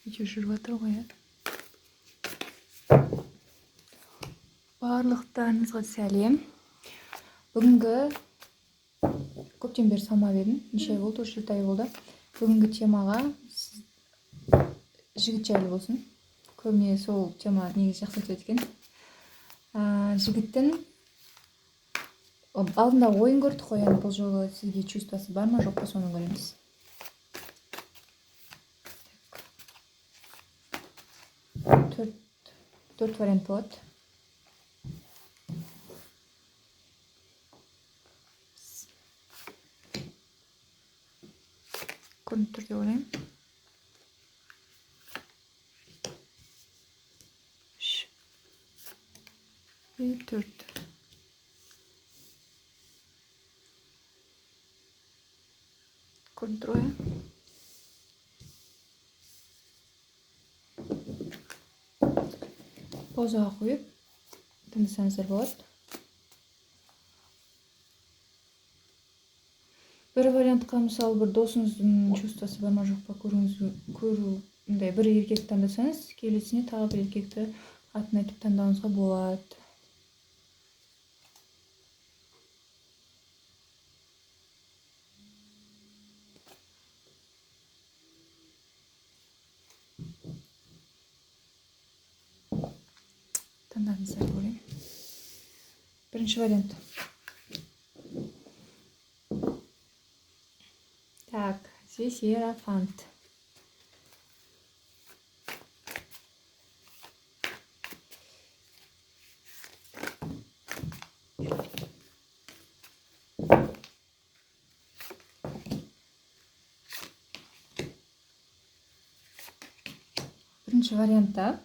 Видео жүріп жатыр ғой, иә. Барлықтарыңызға сәлем. Бүгінгі көптен бері салмап едім. Неше ай болды? Уже 7 ай болды. Бүгінгі темаға жігіт жайлы болсын. Көбіне сол тема негізі жақсы өтеді екен. Жігіттің алдында ойын көрдік қой, енді бұл жолы сізге чувствосы бар ма, жоқ па, соны көреміз. Төрт вариант болады. Көрініп тұр деп ойлаймын. 3 и 4. Көрініп тұр ғой, иә? Паузаға қойып тыңдасаңыздар болады. Бір вариантқа, мысалы, бір досыңыздың чувствосы бар ма, жоқ па көру, мындай бір еркек таңдасаңыз, келесіне тағы бір еркекті атын айтып таңдауыңызға болады. Таңдадыңыздар деп ойлаймын. Бірінші вариант. Так, здесь иерофант. Бірінші вариантта,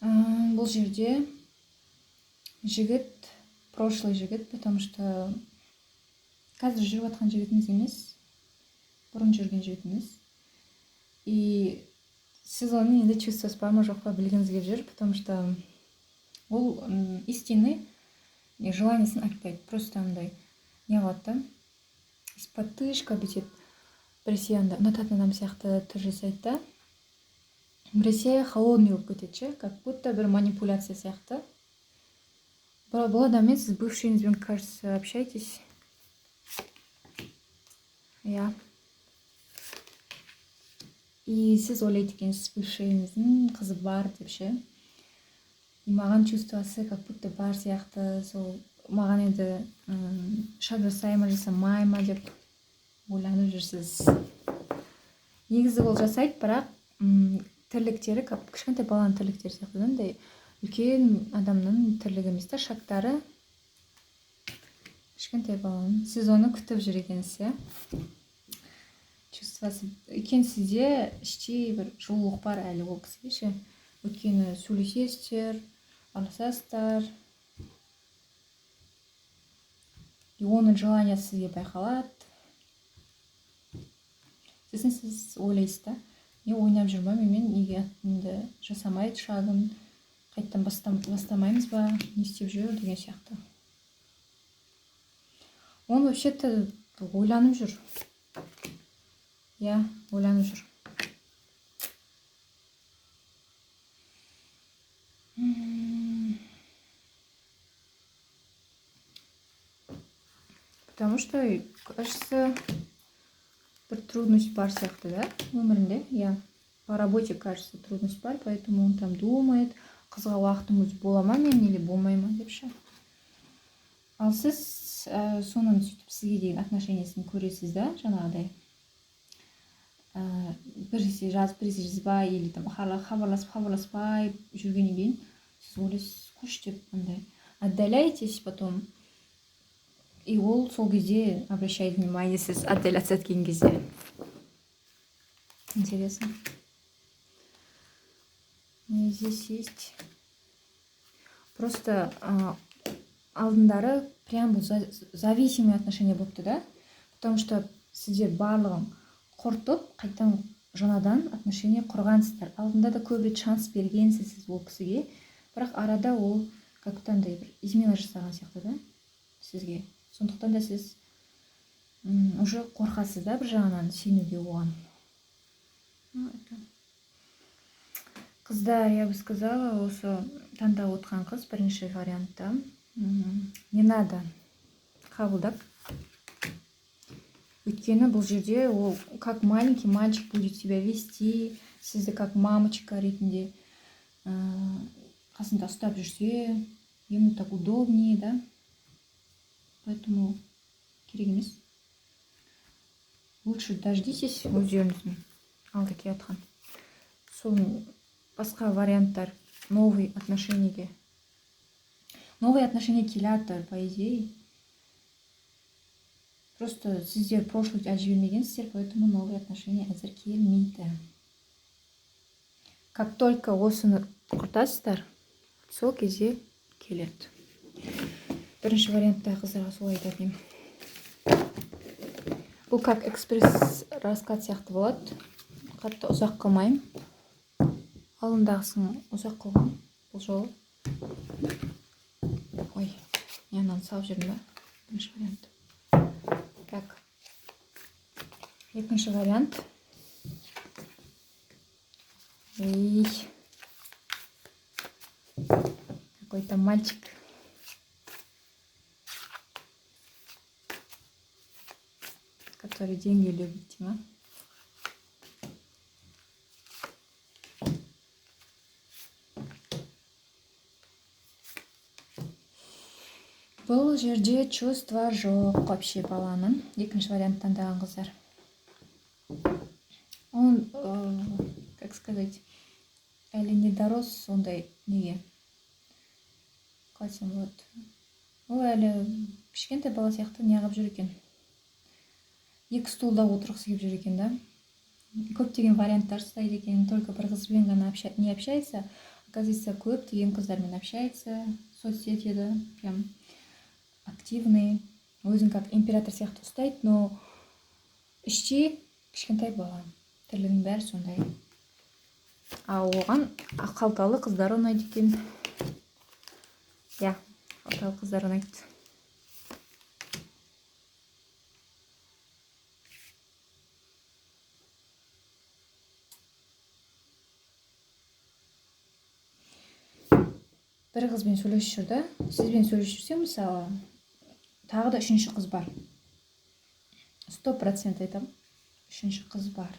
бұл жерде жігіт, прошлый жігіт, потому что қазір жүріп жатқан жігітіңіз емес, бұрын жүрген жігітіңіз. И сіз оның енді чувствосы бар ма, жоқ па білгіңіз келіп жүр, потому что ол истинный желаниесін айтпайды, просто андай не қылады да, исподтишка бүйтеді, біресе андай ұнататын адам сияқты түр жасайды да, біресе холодный болып кетеді ше, как будто бір манипуляция сияқты. Бұл адаммен сіз бывшийіңізбен, кажется, общаетесь. Иә. И сіз ойлайды екенсіз, бывшийіңіздің қызы бар деп ше. И маған чувствосы как будто бар сияқты, сол маған енді шаг жасай ма, жасамай ма деп ойланып жүрсіз. Негізі ол жасайды, бірақ тірліктері как кішкентай баланың тірліктері сияқты да, андай үлкен адамның тірлігі емес та, шагтары кішкентай баланың. Сіз оны күтіп жүр екенсіз, иә? Чувствосы өйткені сізде іштей бір жылулық бар әлі ол кісіге ше. Өйткені сөйлесесіздер, араласасыздар. И оның желаниясы сізге байқалады. Сосын сіз ойлайсыз да, не ойнап жүр ма менімен, неге енді жасамайды шагын, қайтадан бастамаймыз ба, не істеп жүр деген сияқты. Он вообще-то ойланып жүр. Иә, ойланып жүр. Потому что, кажется, бір трудность бар сияқты, да, өмірінде. Иә, по работе, кажется, трудность бар, поэтому он там думает, қызға уақытым өзі бола ма мен или болмай ма деп ше. Ал сіз соның сөйтіп сізге деген отношениесін көресіз да, жаңағыдай. Біресе жазып, біресе жазбай, или там хабарласып, хабарласпай жүргеннен кейін сіз ойлайсыз, қош деп андай отдаляетесь потом. И ол сол кезде обращает внимание, сіз отдаляться еткен кезде. Интересно. И здесь есть просто алдындары прям бұл зависимый отношения болыпты да, потому что сіздер барлығын құртып, қайтадан жаңадан отношения құрғансыздар. Алдында да көп рет шанс бергенсіз сіз ол кісіге, бірақ арада ол как-то андай бір измена жасаған сияқты да сізге. Сондықтан да сіз уже қорқасыз да бір жағынан сенуге оған. Ну, это Қыздар, я бы сказала, осы таңдап отқан қыз бірінші вариантта не надо қабылдап. Өйткені бұл жерде ол как маленький мальчик будет себя вести, сізді как мамочка ретінде қасында ұстап жүрсе, ему так удобнее, да? Поэтому керек емес. Лучше дождитесь өздеріңіздің алда келатқан. Сол басқа варианттар, новый отношениеге. Новые отношения келатыр, по идее. Просто сіздер прошлый әлі жібермегенсіздер, поэтому новые отношения әзір келмейді. Как только осыны құртасыздар, сол кезде келеді. Бірінші вариантта қыздарға солай айтатын едім. Бұл как экспресс расклад сияқты болады. Қатты ұзақ қылмаймын. Алдындағысын ұзақ қылғам бұл жолы. Ой, мен ананы салып жібердім ба? Бірінші вариант. Так. Екінші вариант. Эй. Какой-то мальчик, который деньги любит, ма? Бұл жерде чувство жоқ вообще баланың. Екінші вариант таңдаған қыздар. Он, как сказать, әлі не дорос сондай неге. Қалай айтсам болады? Ол әлі кішкентай бала сияқты неғып жүр екен. Екі стулда отырғысы келіп жүр екен, да. Көптеген варианттар ұстайды екен. Только бір қызбен ғана не общается. Оказывается, көптеген қыздармен общается, соцсетиде прям активный. Өзін как император сияқты ұстайды, но іште кішкентай бала. Тірлігінің бәрі сондай. А оған қалталы қыздар ұнайды екен. Иә, қалталы қыздар ұнайды. Бір қызбен сөйлесіп жүр да, сізбен сөйлесіп жүрсе, мысалы, тағы да үшінші қыз бар. 100% айтамын, үшінші қыз бар.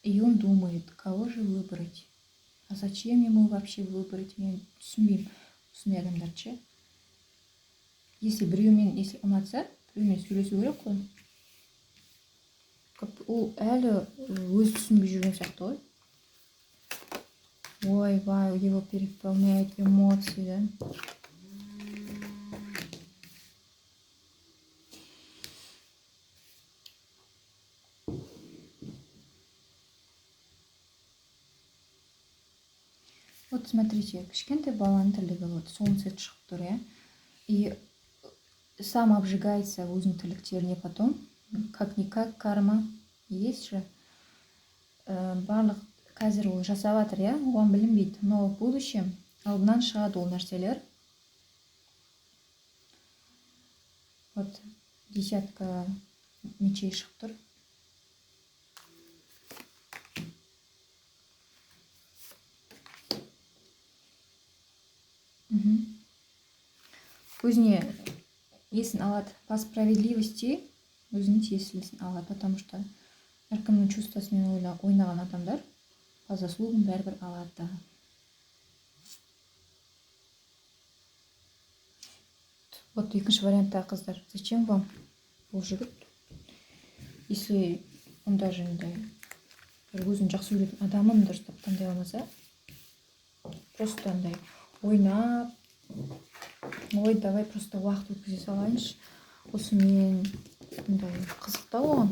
И он думает, кого же выбрать? А зачем ему вообще выбрать? Мен түсінбеймін осындай адамдарды ше. Если біреумен, если ұнатса, біреумен сөйлесу керек қой. Ол әлі өзі түсінбей жүрген сияқты ғой. Ойбай, его переполняют эмоции, да? Вот смотрите, кішкентай баланың тірлігі, вот солнце шығып тұр, иә. И сам обжигается өзінің тірліктеріне потом, как-никак карма есть же. Барлық қазір ол жасап жатыр, иә, оған білінбейді, но в будущем алдынан шығады ол нәрселер. Вот десятка мечей шығып тұр. Өзіне несін алады, по справедливости өзінің тиесілісін алады, потому что әркімнің чувствосымен ойнаған адамдар по заслугам бәрібір алады. Вот екінші варианттағы қыздар, зачем вам бұл жігіт, если он даже андай бір өзін жақсы көретін адамын дұрыстап таңдай алмаса, просто андай ойнап, ой, давай просто уақыт өткізе салайыншы осымен, андай қызық та оған.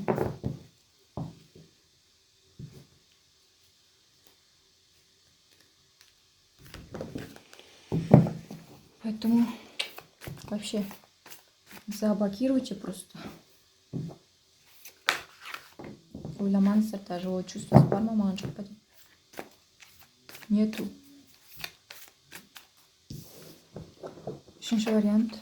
Поэтому вообще заблокируйте просто. Ойламаңыздар даже, ой, чувствосы бар ма маған, жоқ па деп. Нету. Үшінші вариант.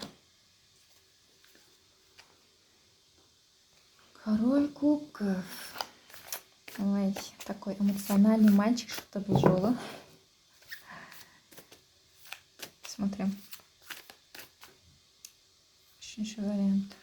Король кубков. Ой, такой эмоциональный мальчик шықты бұл жолы. Посмотрим. Үшінші вариант.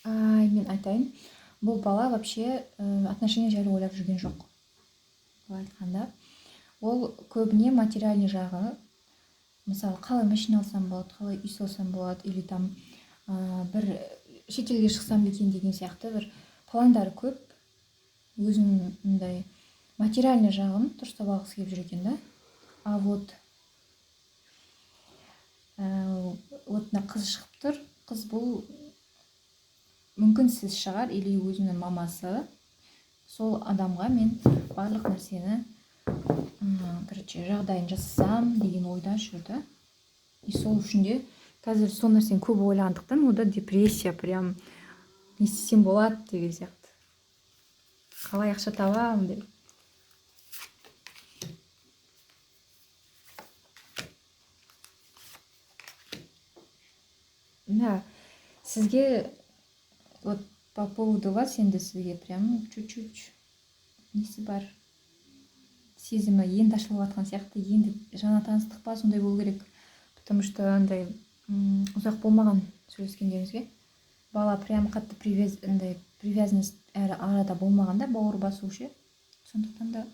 Ай, мен айтайын, бұл бала вообще отношения жайлы ойлап жүрген жоқ. Былай айтқанда, ол көбіне материальный жағы, мысалы, қалай машина алсам болады, қалай үй салсам болады, или там бір шетелге шықсам екен деген сияқты бір пландары көп. Өзінің мындай материальный жағын дұрыстап алғысы келіп жүр екен да. А вот мына қыз шығып тұр. Қыз бұл мүмкін сіз шығар или өзінің мамасы. Сол адамға мен барлық нәрсені, короче, жағдайын жасасам деген ойда жүр да. И сол үшін де қазір сол нәрсені көп ойлағандықтан, онда депрессия, прям не істесем болады деген сияқты, қалай ақша табамын деп. Да, сізге вот по поводу вас, енді сізге прям чуть-чуть несі бар, сезімі енді ашылып жатқан сияқты. Енді жаңа таныстық па, сондай болу керек, потому что андай ұзақ болмаған сөйлескендеріңізге. Бала прям қатты андай привязанность әрі арада болмаған да, бауыр басу ше. Сондықтан да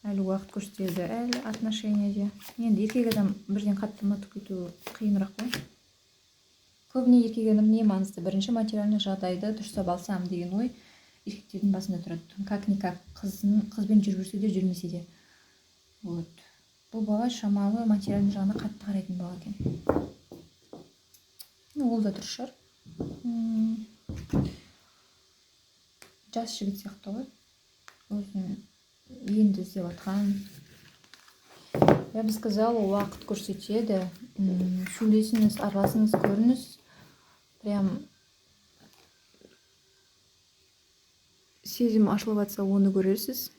әлі уақыт көрсетеді, әлі отношениеде. Енді еркек адам бірден қатты ұнатып кету қиынырақ қой. Көбіне еркек адам не маңызды? Бірінші материальный жағдайды дұрыстап алсам деген ой еркектердің басында тұрады, как никак қызбен жүріп жүрсе де, жүрмесе де. Вот бұл бала шамалы материальный жағына қатты қарайтын бала екен. Ну, ол да дұрыс шығар. Жас жігіт сияқты ғой, өзін енді іздеп жатқан. Я бы сказала, уақыт көрсетеді. Сөйлесіңіз, араласыңыз, көріңіз. Прям сезім ашылып жатса, оны көресіз.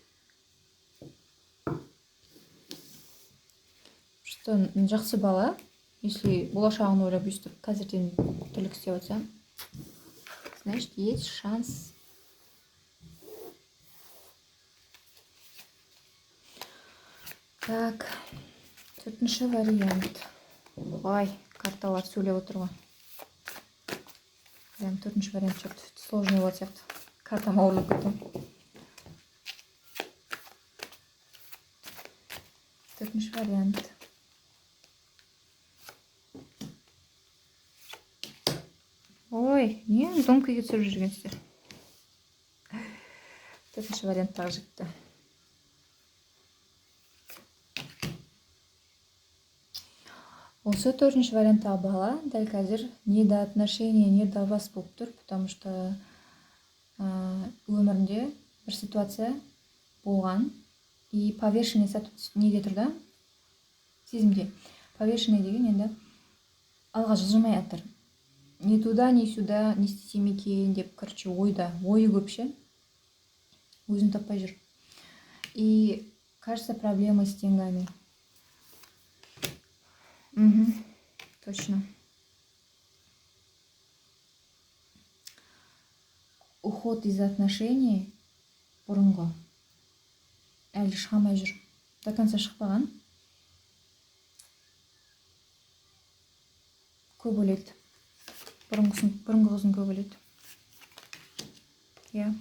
Просто жақсы бала, если болашағын ойлап, өйстіп қазірден тірлік істеп жатса, значит, есть шанс. Так, төртінші вариант. Ой, карталар сөйлеп отыр ғой. Прям төртінші вариант что-то сложный болатын сияқты, картам ауырлап кетті. Төртінші вариант. Ой, не дом күйге түсіріп жүргенсіздер төртінші варианттағы жігітті? Осы төртінші варианттағы бала дәл қазір не до отношений, не до вас болып тұр, потому что өмірінде бір ситуация болған и повешенный неде тұр да, сезімде. Повешенный деген енді алға жылжымай жатыр, ни туда, ни сюда, не істесем екен деп, короче, ойда, ойы көп ше, өзін таппай жүр. И кажется, проблемы с деньгами. Угу, точно. Уход из отношений бұрынғы әлі шыға алмай жүр, до конца шықпаған. Көп ойлайды бұрынғысын, бұрынғы қызын көп ойлайды, иә.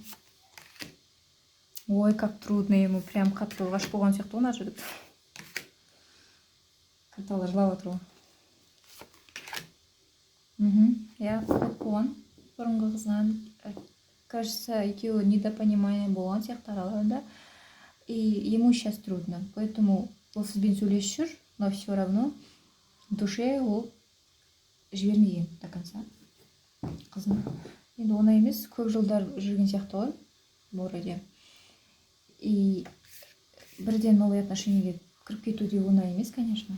Ой, как трудно ему, прям қатты ғашық болған сияқты ғой мына жігіт. Карталар жылап отыр ғой. Иә, уход болған бұрынғы қызынан. Кажется, екеуі недопонимание болған сияқты араларында, и ему сейчас трудно, поэтому ол сізбен сөйлесіп жүр, но все равно в душе ол жібермеген до конца қызын. Енді оңай емес, көп жылдар жүрген сияқты ғой вроде, и бірден новый отношениеге кіріп кету де оңай емес, конечно.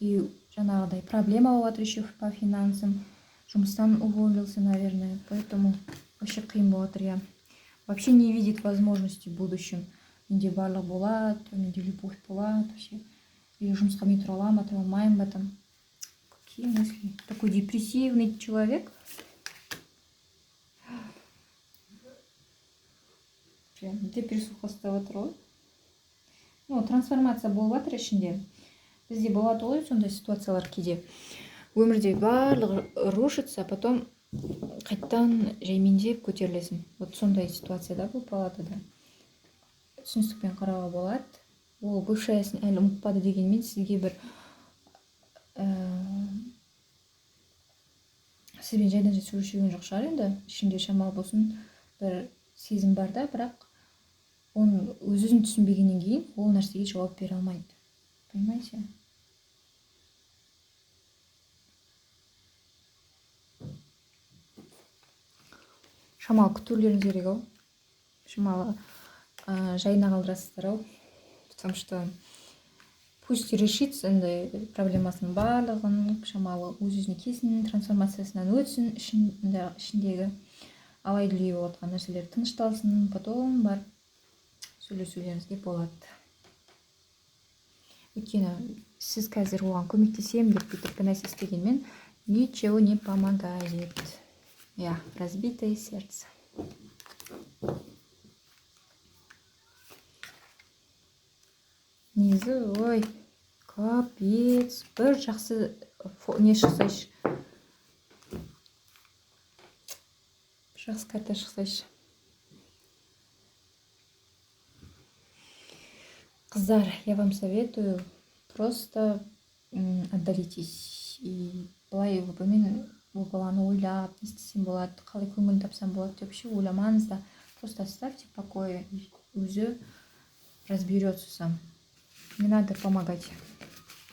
И жаңағыдай проблема болып жатыр еще по финансам, жұмыстан уволился, наверное, поэтому вообще қиын болып жатыр, иә. Вообще не видит возможности в будущем. Менде барлығы болады, менде любовь болады вообще. Или жұмысқа мен тұра аламын ба, тұра алмаймын ба там. Какие мысли? Такой депрессивный человек. Прям депрессуха ұстап отыр ғой. Ну, трансформация болып жатыр ішінде. Бізде болады ғой сондай ситуациялар кейде. Өмірде барлығы рушится, потом қайтадан жаймендеп көтерілесің. Вот сондай ситуацияда бұл палатада. Түсіністікпен қарауға болады. Ол бывшаясын әлі ұмытпады дегенмен, сізге бір сізбен жайдан жай сөйлесіп жүрген жоқ шығар енді. Ішінде шамалы болсын бір сезім бар да, бірақ оның өз өзін түсінбегеннен кейін ол нәрсеге жауап бере алмайды. Понимаете? Шамалы күтулеріңіз керек ау. Шамалы жайына қалдырасыздар ау. Потому что пусть решит андай проблемасының барлығын, шамалы өз өзіне келсін, трансформациясынан өтсін, ішіндегі алай дүлей болып жатқан нәрселер тынышталсын, потом барып сөйлесулеріңізге болады. Өйткені сіз қазір оған көмектесемін деп бүйтіп бір нәрсе істегенмен, ничего не помогает. Я разбитое сердце. Негізі, ой, капец, бір жақсы не шықсайшы, жақсы карта шықсайшы. Қыздар, я вам советую просто отдалитесь. И былай мен ол баланы ойлап, не істесем болады, қалай көңілін тапсам болады деп вообще ойламаңыз да. Просто оставьте в покое, өзі разберется сам. Не надо помогать.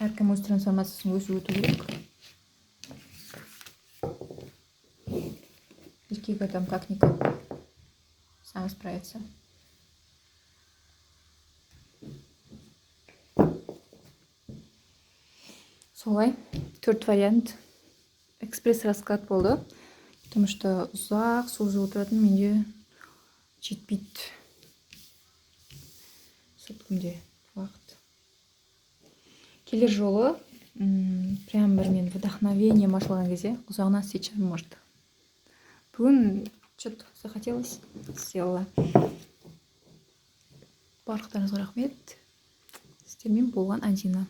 Әркім өз трансформациясын өзі өту керек. Еркек адам как-никак сам справится. Солай, төрт вариант, экспресс расклад болды, потому что ұзақ созып отыратын менде жетпейді күнде уақыт. Келер жолы прям бір мен вдохновением ашылған кезде ұзағынан істейтін шығармын, может. Бүгін че то захотелось, сделала. Барлықтарыңызға рахмет. Сіздермен болған Адина.